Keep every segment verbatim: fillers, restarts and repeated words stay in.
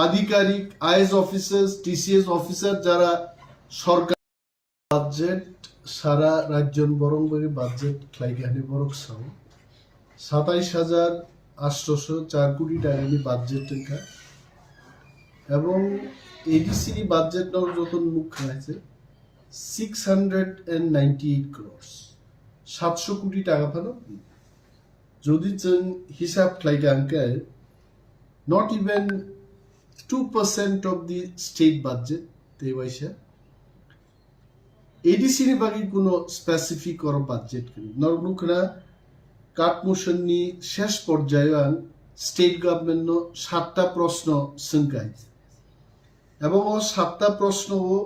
আধিকারিক, IAS officer, TCS officer যারা সরকার বাজেট সারা রাজ্য বরং বই বাজেট খ্লাইগানি বরক সাও সাতাইশ হাজার আটশোশো চার কোটি টাকানি বাজেট রেখা এবং এডিসি বাজেট নর যত মুখ খাইছে six hundred and ninety eight crores, সাতশো কোটি টাকা ফানো যদি চং হিসাব খ্লাইগা আনকে not even two percent of the state budget, te waisa ADC ni bagwi kuno specific oro budget kwrwi. Norok nukha na Kathmandu ni shesh porjayo ang state government no satta proshno swngkha. Ebong o satta proshno o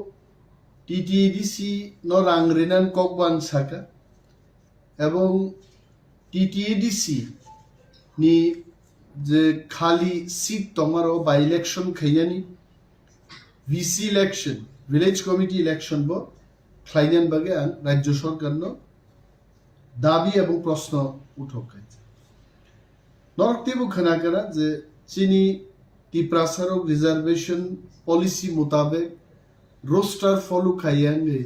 TTADC no rang rinan kokban saka. Ebong TTADC ni je khali seat tongmaro by election khainani, VC election, village committee election bo khlainani bagwi ang rajya sorkar no dabi ebong proshno uthok khai. Norok teibo khna kara je chini Tiprasarok reservation policy mutabek roster follow khai yangwi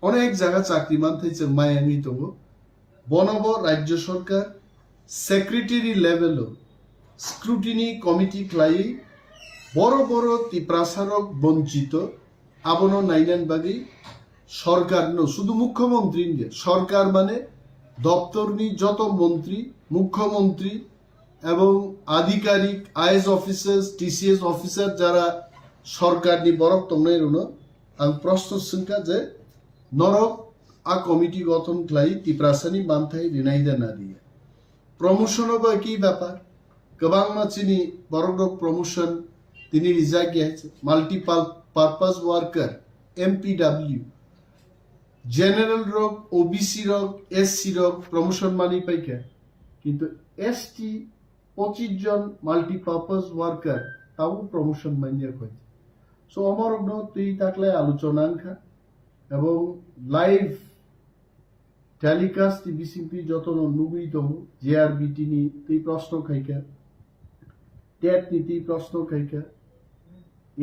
onek jaga chakri manthai chwng mai yangwi tongo. Bono bo rajya sorkar secretary level o scrutiny committee khlaiwi boro boro Tiprasarok bonchito abono nainani bagwi sorkar no sudu mukhyamantri hinge sorkar mane doptor ni joto montri, mukhyamantri ebong adhikarik, IAS officer, TCS officer যারা সরকারনি বরক tongnai rokno ang proshno swngkha je norok a committee gothon khlai Tiprasani manthai rinai da na riya. Promotion o bai ki bepar, kwbangma chini borok rok promotion tini rijak ya, multi purpose worker, MPW, general rok, OBC rok, SC rok promotion mani paikha, kintu ST পঁচিশ জন multi purpose worker tabo promotion manya koi. So omorokno twi taklai aluchona wngkha ebong live telecast ni bisingtwi jotono nugwi tongo, JRBT ni twi proshno khaikha, TET ni twi proshno khaikha,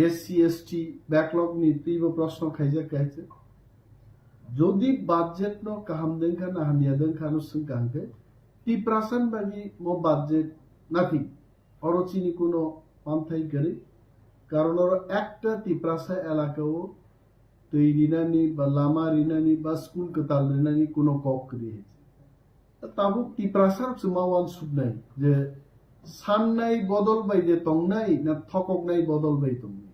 SC ST backlog ni twibo proshno khaijak khaikha. Jodi budget no kaham dengkha na hamya dengkha no swngkha hwnkhe Tiprasan bagwi mo budget nothing. Oro chini kuno manthai kwrwi. Karon oro ekta Tiprasa elaka o twi rinani ba lama rinani ba school kwtal rinani kuno kok kwrwi. Tabuk Tiprasa rok se ma uansuknai je sannai bodol bai de tongnai na thokoknai bodol bai tongnai.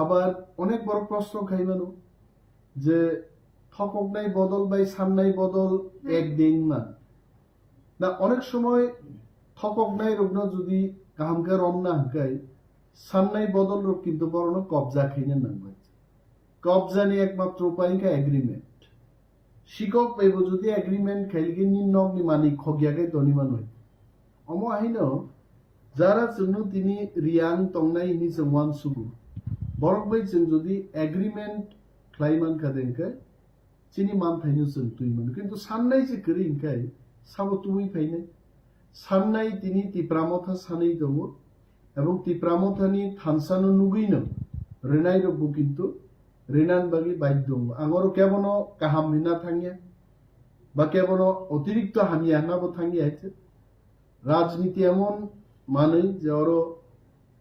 Abar onek borok proshno khai mano je thokoknai bodol bai sannai bodol ek ding man. Na onek somoy thokoknai rokno jodi kaham khe romna hwnkhe sannai bodol rok kintu borokno kobja khaina nangbai. Kobjani ekmatro upai wngkha agreement. Sikok baibo jodi agreement khailike ni nokni mani khokya khe toni manwi. Omo haino jara chwngno tini riyang tongnai hini chwng uansugo. Borok bai chwng jodi agreement khlai mankha de hwnkhe chini manthaino chwng twi mano. Kintu sannai se kwrwi hwnkhe sabo tubui phainai. Sannai tini Tipra Motha sanwi tongo. Ebong Tipra Mothani thansano nugwino rwnairokbo kintu rwnan bagwi baidhyo tongo. Ang oro kebono kaham hwnna thangya ba kebono otirikto hamya hwnna bo thangya hai se. Rajniti emon manwi je oro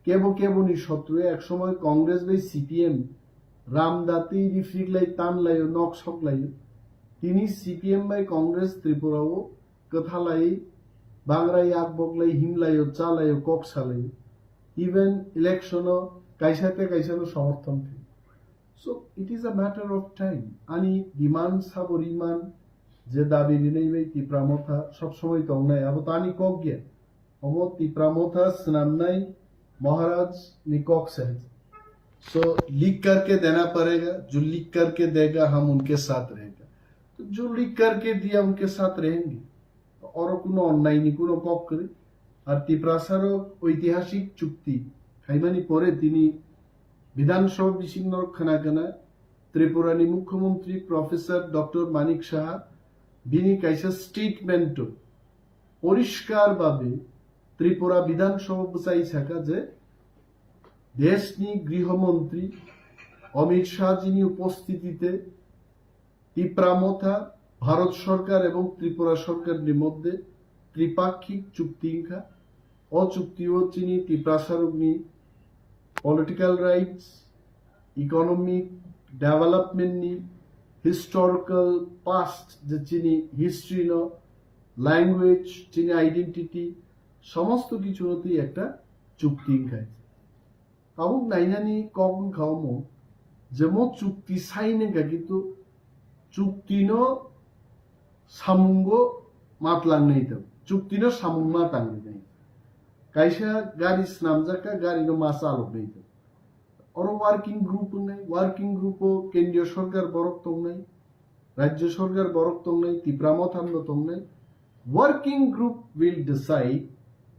kebo keboni sotru, ek somoy Congress bai CPM ramda twi rifriklai tanlaio, nok soklaio. Tini CPM bai Congress Tripura o kwthalai, bangra yak boklai, himlaio, chalaio, kok salaio. Even election o kaisa tei kaisa no somorthon khaio. So it is a matter of time. Ani demand sabo riman je dabi rinai bai Tipra Motha sob somoi tongnai, abo to ani kok ya. Omo Tipra Motha swnamnai Maharaj ni kok se. So लिख करके देना पड़ेगा, जो लिख करके देगा हम उनके साथ रहेगा। तो जो लिख करके दिया उनके साथ रहेंगे। Oro kuno onnai ni kuno kok kwrwi. Ar Tiprasa rok oitihasik chukti khaimani pore tini Bidhan Sabha bising norok khna khna Tripura ni Mukhyamantri Professor Doctor Manik Saha bini kaisa statement o poriskar babe Tripura Bidhan Sabha bwchai saka je দেশনি গৃহমন্ত্রী অমিত শাহজিনি উপস্থিতিতে তিপ্রা মথা ভারত সরকার এবং ত্রিপুরা সরকারনি মধ্যে ত্রিপাক্ষিক চুক্তি ইংখা। O chukti o chini Tiprasarokni political rights, economic development ni, historical past, je chini history no, language, chini identity, somosto kichu no twi ekta chukti wngkha. Tabuk nainani kok wngkha omo, je mo chukti sign wngkha, kintu chukti no samungo matlangnai tong, chukti no samung ma tangrinai. Kaisa gari snamjak kha, gari no ma chaloknai tong. Oro working group wngnai, working group o kendriyo sorkar borok tongnai, rajyo sorkar borok tongnai, Tipra Motham no tongnai. Working group will decide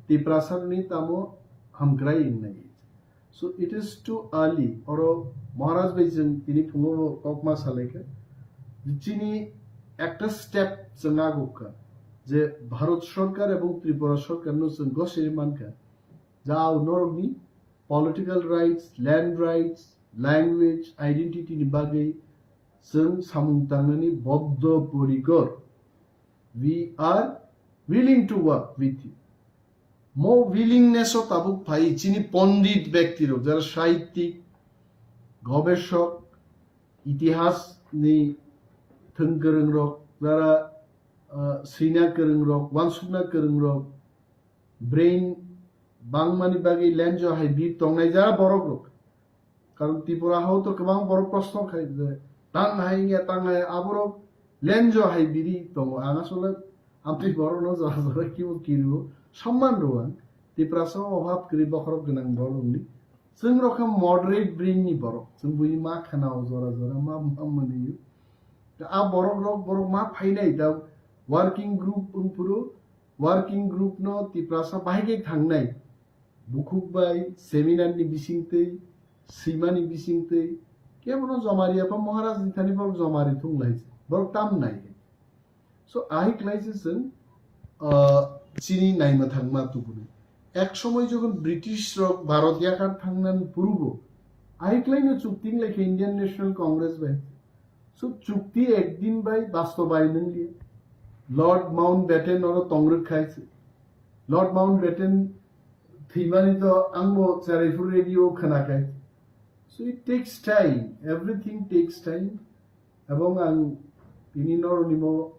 Tiprasarni tamo hamkrai wngnai. So it is too early. Oro Maharaj bai chwng tini phungo bo kokma salaikha. Chini ekta step chwng agukha je Bharat Sorkar ebong Tripura Sorkar no chwng gosiri mankha. Jao norokni political rights, land rights, language, identity ni bagwi chwng samung tangnani boddo porikor. We are willing to work with you. Mo willingness o tabuk phai chini pondit bekti rok, jara sahittik, gobeshok, itihas ni thwng kwrwng rok, jara, ah, swina kwrwng rok, wansukna kwrwng rok, brain bangmani bagwi lenjo hai bir tongnai jara borok rok. Karon Tripura hao to kwbang borok proshno khai je, tang hai wngya, tang hai, aborok lenjo hai biri tongo. Ang asole amtwi borokno jora jora kibo kirio, somman rwo ang. Tiprasa obhab kwrwi bokhorok gwnang borokni. Chwng rokha moderate brain ni borok. Chwng buini ma khana o jora jora ma, ma manwi. A borok rok, borok ma phainai da working group wngphuru, working group no Tiprasa bahai khe thangnai. Bukhuk bai seminar ni bisingtwi, swimani bisingtwi, kebono jomari apha Maharaj ni thani borok jomari thung lai, borok tam nai. So, ahik lai se chwng, ah, chini naima thangma tubunai. Ek somoi jokhon British rok Bharat yakhar thangnani purubo, ahik lai no chukti wng lai khe Indian National Congress bai. So, chukti ekdin bai bastobayon wng liya. Lord Mountbatten oro tongrwk khai se. Lord Mountbatten thwimani to angbo Cheraipur radio khwnakhai. So it takes time, everything takes time. Ebong ang tini noroni mo,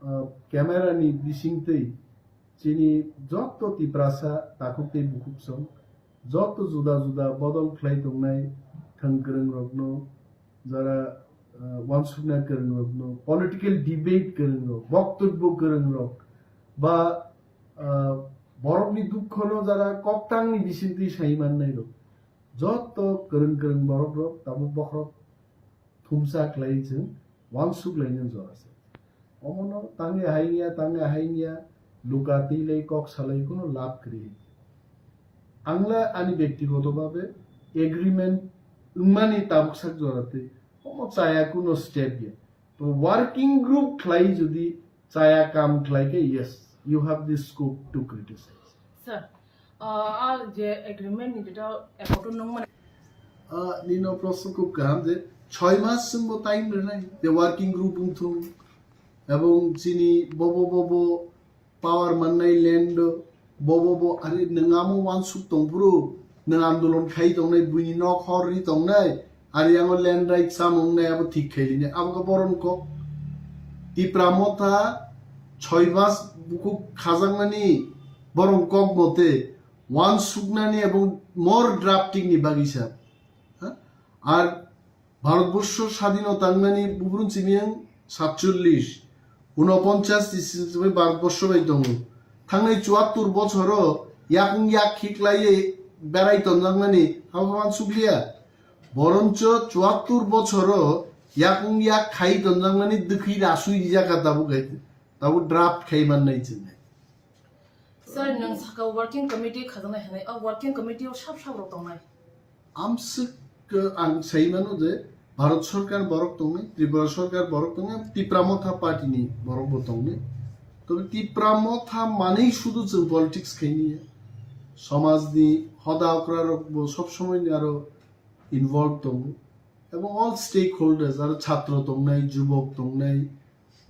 ah, camera ni bisingtwi chini joto Tiprasa takhuk tei bukhuk song, joto juda juda bodol khlai tongnai thwng kwrwng rokno, jara, ah, wansukna kwrwng rokno, political debate kwrwng rok, boktobbo kwrwng rok, ba, ah, borokni dukhono jara koktangni bisingtwi sai mannai rok, joto kwrwng kwrwng borok rok tabuk bokhorok thumsa khlai chwng wansuk laina jora se. Omono tangwi hai wngya, tangwi hai wngya, luka twi lai kok salai kuno lab kwrwi. Angla ani bektigoto babe agreement wngmani tabuk sak jora twi omo chaya kuno step ya. To working group khlai jodi chaya kam khlai khe, yes, you have the scope to criticize. Sir, ah, ah, je agreement ni jeta accord nung mane. Ah, nino proshno khub kaham je choi mas chwngbo time rwnai, je working group wngthung, ebong chini bobo bobo power mannai land o, bobo bo, are nwng amo wansuk tongphuru, nwng andolon khai tongnai, buini nok hor ri tongnai, are yango land right chamung nai abo thik khai line, abo khe boron kok. Tipra Motha choi mas bukhuk khajaknani boron kok mote wansuknani ebong more drafting ni bagwi sa. Ha? Ar Bharatborsho sadhino tangmani bubrun simi ang satchollish, unoponchas ni simi Bharatborsho bai tongo. Thangnai chuattur bochoro yakung yak khiklaiye berai tonjakmani abo wansukliya. Boroncho chuattur bochoro yakung yak khai tonjakmani dwkhwi rasui rijak kha tabuk hai, tabuk draft khai mannai chwngnai. Sir, nwng saka working committee khajaknai hwnwi, o working committee o sab sab rok tongnai? Amswk, ang sai mano je Bharat Sorkar borok tongnai, Tripura Sorkar borok tongnai, Tipra Motha Party ni borok bo tongnai. Tobe Tipra Motha manwi sudu chwng politics khaini ya. Somaj ni hoda okra rok bo sob somoi ni aro involve tongo, ebong all stakeholders, aro chhatro tongnai, jubok tongnai,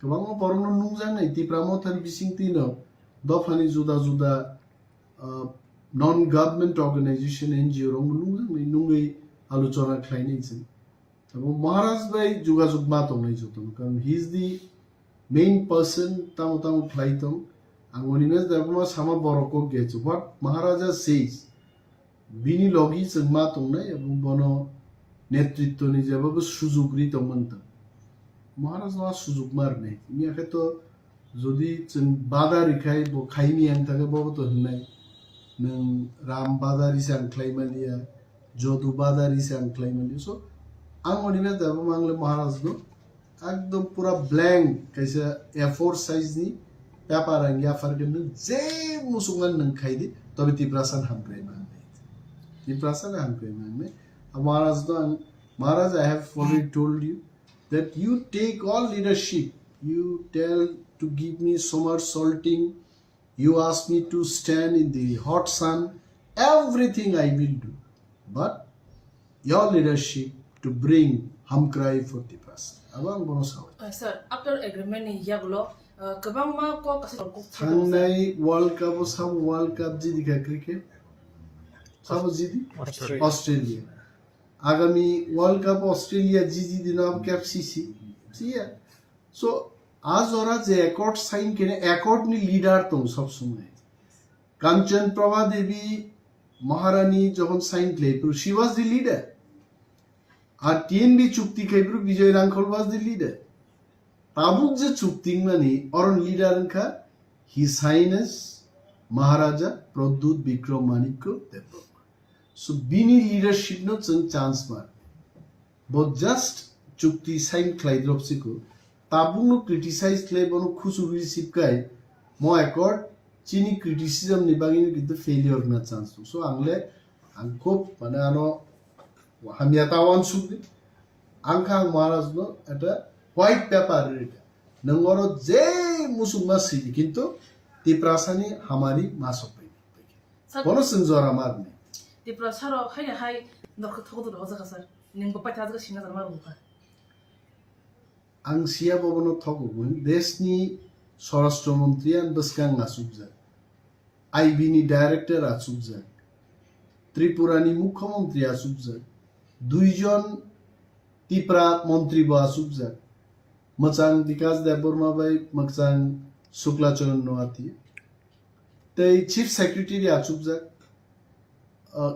kwbangma borok no nungjaknai Tipra Motha ni bisingtwi no dophani juda juda, ah, non government organization, N G O rok bo nungjaknai, nungwi alochona khlainai chwng. Abo Maharaj bai jogajog ma tongnai jotono, karon he is the main person, tamo tamo khlai tong. Ang oni mes da ma sama borok kok ge chu. What Maharaja says, bini logi chwng ma tongnai, abo bono netritwni jeba bo sujuk ri tong man tong. Maharaj no sujuk ma rwnai. Ini akhe to jodi chwng bada rikhai bo khaimi ang thangkhe bo to hwnai. Nwng Ram bada risa ang khlai maliya, Jodu bada risa ang khlai maliya. So, ang oni mes da ma ang le Maharaj no ekdom pura blank kaisa A four size ni paper ang yaphar khe nwng je musukmani nwng khai di, tobe Tiprasa ni hamkrai mangnai. Tiprasa ni hamkrai mangnai. Maharaj no ang, Maharaj, I have already told you that you take all leadership. You tell to give me somersaulting. You ask me to stand in the hot sun. Everything I will do. But your leadership to bring hamkrai for Tiprasa. Abo ang bono sao. Uh, sir, after agreement ni yagulo, uh, kwbangma kok kasi kok thangnai World Cup o sabo World Cup jidi kha cricket. Sabo jidi? Australia. Australia. Agami World Cup Australia jidi dino abo kep sisi. Siya. So, a jora je accord sign kene accord ni leader tong sob somoi. Kanchan Prabha Devi Maharani jokhon sign khlai phuru, she was the leader. Ar T N B chukti khai phuru Bijoy Rangkhol was the leader. Tabuk je chukti mani oron leader wngkha His Highness Maharaja Pradyut Bikram Manikya Debbarma. So bini leadership no chwng chance ma. Bo just chukti sign khlai drop siko. Tabuk no criticize khlai bono khusu receive kai. Mo accord chini criticism ni bagwi no kintu failure na chance. So ang le ang khub mane ano hamya ta wansuk di. Ang kha ang Maharaj no eta white paper rita. Nwng oro je musuk ma sidi kintu Tiprasa ni hamari ma sokpai. Sir, bono chwng jora ma rwnai. Tiprasa rok haino hai norok thogo duro o jaga sir. Nwng bo paitha jaga sina jora ma rwkha. Ang siya bobono thogo bo. Deshni Swarashtra Mantri ang bwskang achukjak. I B ni director achukjak. Tripura ni Mukhyamantri achukjak. Duijon Tipra Mantri bo achukjak. Mwchang Bikas Debbarma bai mwchang Shukla Charan Noatia. Tei Chief Secretary achukjak, ah,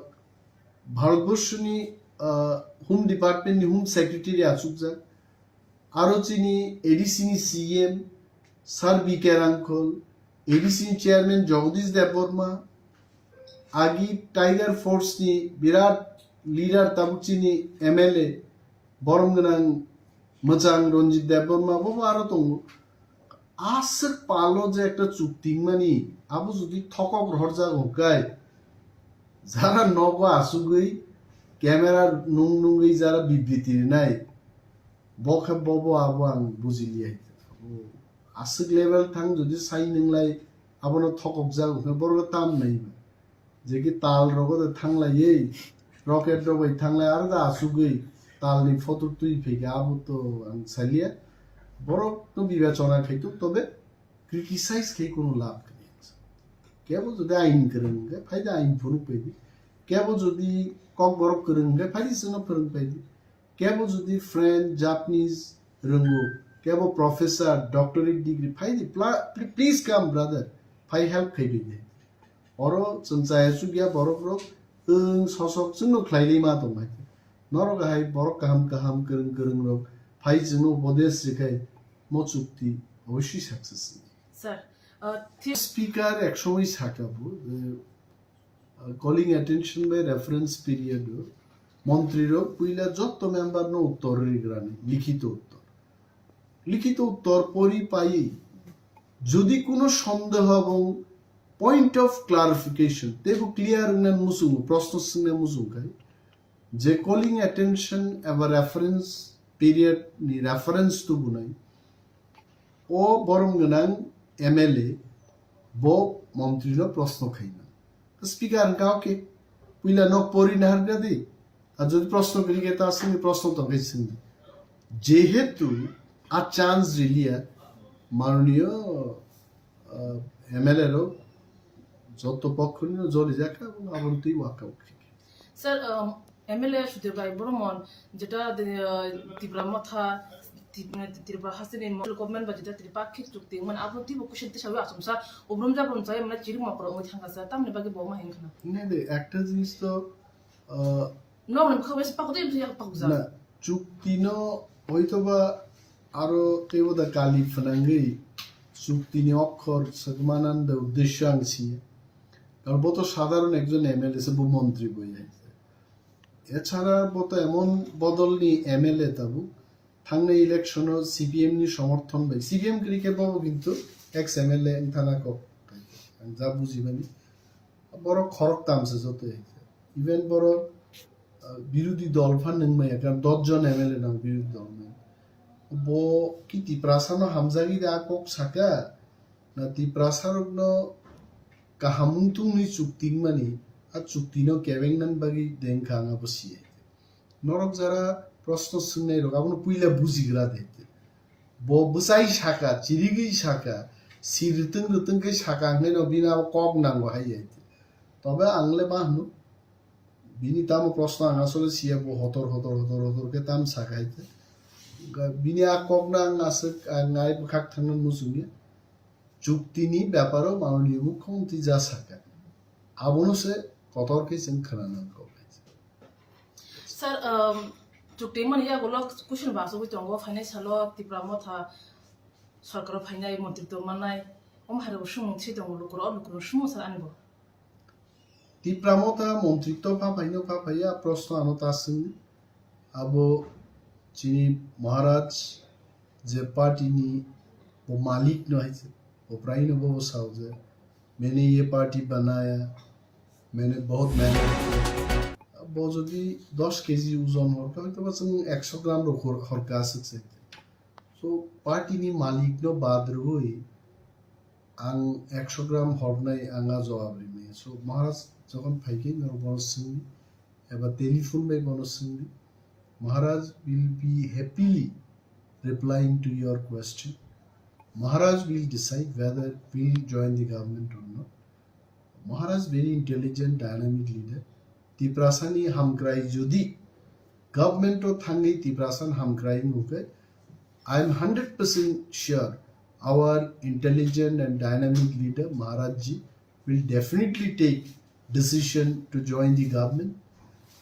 Bharatborshni, ah, Home Department ni Home Secretary achukjak, aro chini A D C ni C M, Sir B K Rangkhol, A D C ni Chairman Jagadish Debbarma, agi Tiger Force ni birat leader tabuk chini M L A, borom gwnang mwchang Ranjit Debbarma, bobo aro tongo. Aswk palo je ekta chukti mani, abo jodi thokok rohorjak hwnkhe, jara nogo asugwi camera nung nungwi jara bibriti rinai, bo khe bobo abo ang bujiliya. Aswk level thang jodi sai nunglai abono thokokjak hwnkhe borok tam nai. Jeki tal rogo de thanglaiwi, rocket rok bai thanglai aro da asugwi talni photo twi phaikha, abo to ang salia. Borok no bibechona khai tuk, tobe criticize khai kono lab kwrwi. Kebo jodi ain kwrwng hwnkhe, phaidi ain phunuk phaidi. Kebo jodi kokborok kwrwng hwnkhe, phaidi chwngno phwrwng phaidi. Kebo jodi French, Japanese rwngo, kebo professor, doctorate degree, phaidi, pla-, pl-, please come, brother. Phai help khai bini. Oro chwng chaya chukya borok rok, wng sosok chwngno khlailai ma tong hai. Norok hai borok kaham kaham, kwrwng kwrwng rok phai chwngno upodesh rwkhai, mo chukti oboswi success. Sir, uh, thi- Speaker ek somoi saka bo, eh, calling attention bai reference period o montri rok puila jotto member no uttor rigrani likhito uttor. Likhito uttor pori pai jodi kuno sondeho ebong point of clarification teibo clear wngna muchungo, proshno swngna muchung khai je calling attention eba reference period ni reference tubunai o borom gwnang M L A bo montri no proshno khaina. Speaker wngkha, okay. Puila nok pori na harga di. Ar jodi proshno kiri ke ta sini proshno to ke sini. Jehetu a chance riliya maroniyo ah, M L A rok joto pokkhoni no joli jakha, aboni twi waka waka. Sir, um, M L A Sudhir Bhai Barman, jeta, uh, Tipra Motha, Ti-, Tripura hasteni mo-, government ba jeta Tripakhi chukti, mane abo tibo kuchen tisa wi asumsa, obrum jabrum chai, mane chiri mokro wi thangka sir, tamni bagi bo ma hin khana. Ne de, ekta jinis to, uh, No, no, khawe se pakde, ya pakja. Na, chukti no hoitoba aro teibo da kali phnangwi chukti ni okhor swkmanan da uddeshyo ang siya. Karon bo to sadharon ekjon M L A se, bo montri bo ya. Echara bo to emon bodol ni M L A tabuk. Thangnai election o C P M ni somorthon bai. C P M kiri khe bo kintu ex M L A wng thana kok. Ang ja bujimani. Borok khorok tam se joto. Even borok, ah, birodhi dol phan nung maya, karon dos jon M L A nang birodhi dol nang. Bo ki Tiprasa no hamjagwi da kok saka, na Tiprasa rok no kaham wngtungni chukti wngmani, a chukti no kebeng nan bagwi dengkha ang abo siya. Norok jara proshno swngnai rok abono puila bujigra de. Bo bwsai saka, chirigwi saka, sir rwtwng rwtwng khe saka hwnwi no bini abo kok nango hai ya. Tobe ang le ma hwno, bini tamo proshno ang asole siya, bo hotor hotor hotor hotor khe tam saka hai te. Ga-, bini a kok no ang aswk, ang ai bwkhak thangna muchungya. Chukti ni beparo manoniyo mukhyamantri ja saka. Abono se kotor khe chwng khwna nang kok. Sir, um, chukti mani yagulo question ba asugwi tongo, phainai salo Tipra Motha sorkaro phainai, montri tongmanai, omo hai rokbo sumung thwi tongo lukurok, o lukurok sumung sir ani bo. Tipra Motha montri to pha phaino pha phaiya, proshno ano ta swng. Abo chini Maharaj je party ni bo malik no hai se, bo prai no bo sao je, "Maine ye party banaya, maine bahut mehnat kiya." Bo jodi dos K G ojon hor kha, hoyto ba chwng ekso gram rok hor, hor kha aswk se. So, party ni malik no bad rwui ang ekso gram hornai ang a jawab rimaya. So, Maharaj jokhon phaikhe norok bono swngdi, eba telephone bai bono swngdi. Maharaj will be happily replying to your question. Maharaj will decide whether we'll join the government or not. Maharaj very intelligent, dynamic leader. Tiprasani hamkrai jodi government o thangwi Tiprasan hamkrai wngkhe, I am hundred percent sure our intelligent and dynamic leader Maharaj ji will definitely take decision to join the government.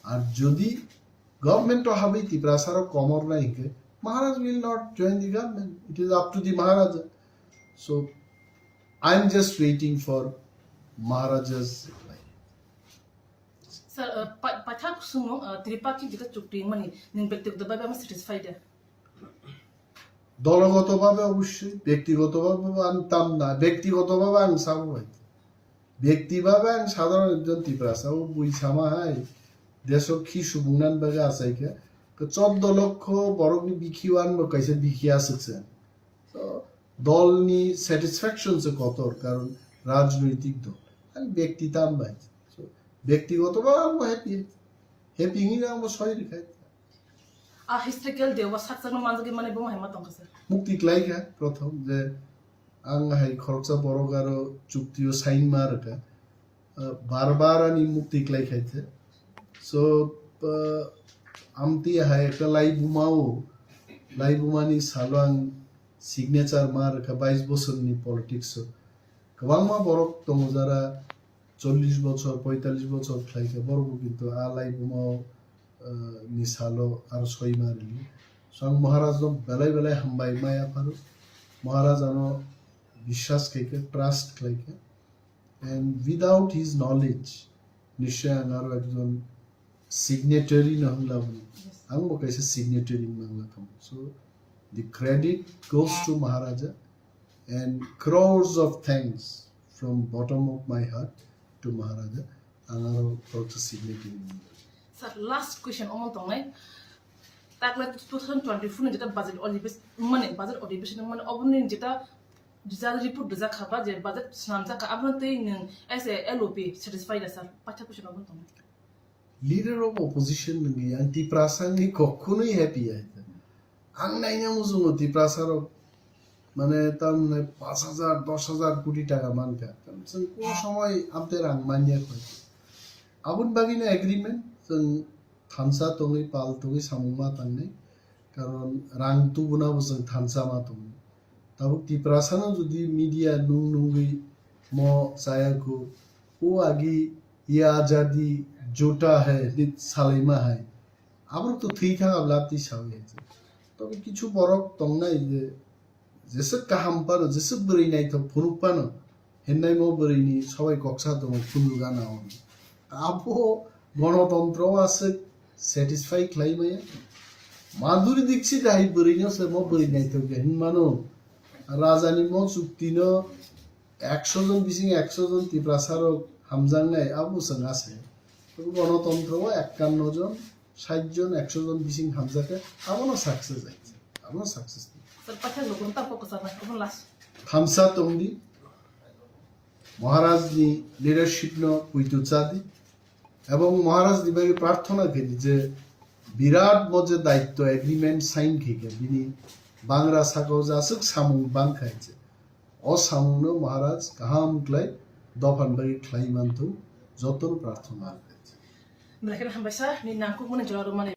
Ar jodi government o habwi Tiprasa rok komor nai hinkhe, Maharaj will not join the government. It is up to the Maharaja. So I am just waiting for Maharaja's reply. Sir, uh, pa-, paithak sumung, uh, Tripakhi jeta chukti mani, ning bektigoto bhabe ama satisfied da? Dologoto bhabe obossoi, bektigoto bhabe bo ang tam na, bektigoto bhabe ang sabo bai. Bekti bhabe ang sadharon ekjon Tiprasa, o bui sama hai, deso khi subung nan bagwi achai kha. Ke choddo lokho borokni bikhi o ang bo kaisa bikhi aswk se. So, dolni satisfaction se kotor, karon rajnoitik dol. Ang bekti tam bai. So, bektigoto bhabe ang bo happy. Happy wngwi ang bo soi rikha. A historical day o sakchakno manjagwi mani bo hai ma tongkha sir. Mukti klai kha prothom je ang hai khoroksa borok aro chukti o sign ma rwkha. Ah, bar bar ani mukti klai khai the. So, ah, amtwi hai ekta laibuma o, laibuma ni salo ang signature ma rwkha bais bosor ni politics o. Kwbangma borok tongo jara chollish bochor, poitallish bochor khlai kha, borok bo kintu a laibuma o, ah, ni salo aro soi ma rili. So ang Maharaj no belai belai hambai maya pharo. Maharaj ano biswas khai kha, trust khlai kha. And without his knowledge, nishoi ang aro ekjon signatory no hwnla bani. Yes. Ang bo kaisa signatory wng nangla kamo. So the credit goes to Maharaja and crores of thanks from bottom of my heart to Maharaja. Ang aro khoroksa signatory wng nangla. Sir, last question omo tongnai. Takla two thousand twenty-four ni jeta budget odhibes-, mane budget odhibes-, mane oboni jeta result report rijak kha ba je budget swnamjak kha, abono tei nwng as a L O P satisfied da sir? Paitha question obo tong. Leader of opposition nungwi ang Tiprasa wngwi kokkunwi happy ya. Ang naina muchungo Tiprasa rok mane tamne pash hajar, dosh hajar koti taka mankha. Chwng kung somoi amte rang manya koi. Aboni bagwino agreement chwng thansa tongwi pal tongwi samung ma tangnai. Karon rang tubuna bo chwng thansa ma tongo. Tabuk Tiprasano jodi media nung nungwi mo chaya kho, "O agi ye azadi jhota hai," nit salaima hai. Aborok to thwi thang abla twi sawi hai. Tobe kichu borok tongnai je, jeswk kaham phano, jeswk bwrwi naithok phunuk phano, hinnaimo bwrwini sobai koksa tongo phunuk gana ono. Abo gonotontro o aswk satisfy khlai maya. Madhuri Dixit hai bwrwino se mo bwrwi naithok ya hinmano. Rajani mo chuktino ekso jon bising ekso jon Tiprasa rok hamjaknai abo chwng ase. Gonotontro o ekkanno jon, sait jon, ekso jon bising hamjakha, abono success hai. Abono success. Sir, pathak logon ta focus apa? Apa last? Thansa tongdi, Maharaj ni leadership no puitu chadi, ebong Maharaj ni bagwi prarthana khedi je birat mo je daitto agreement sign khaikha bini bangra sakao jaswk samung bangkha je o samung no Maharaj kaham khlai dophan bagwi khlai manthung jotono prarthana khaidi. Belai kheno hambai sir, ni nangkukmani jora rwmani.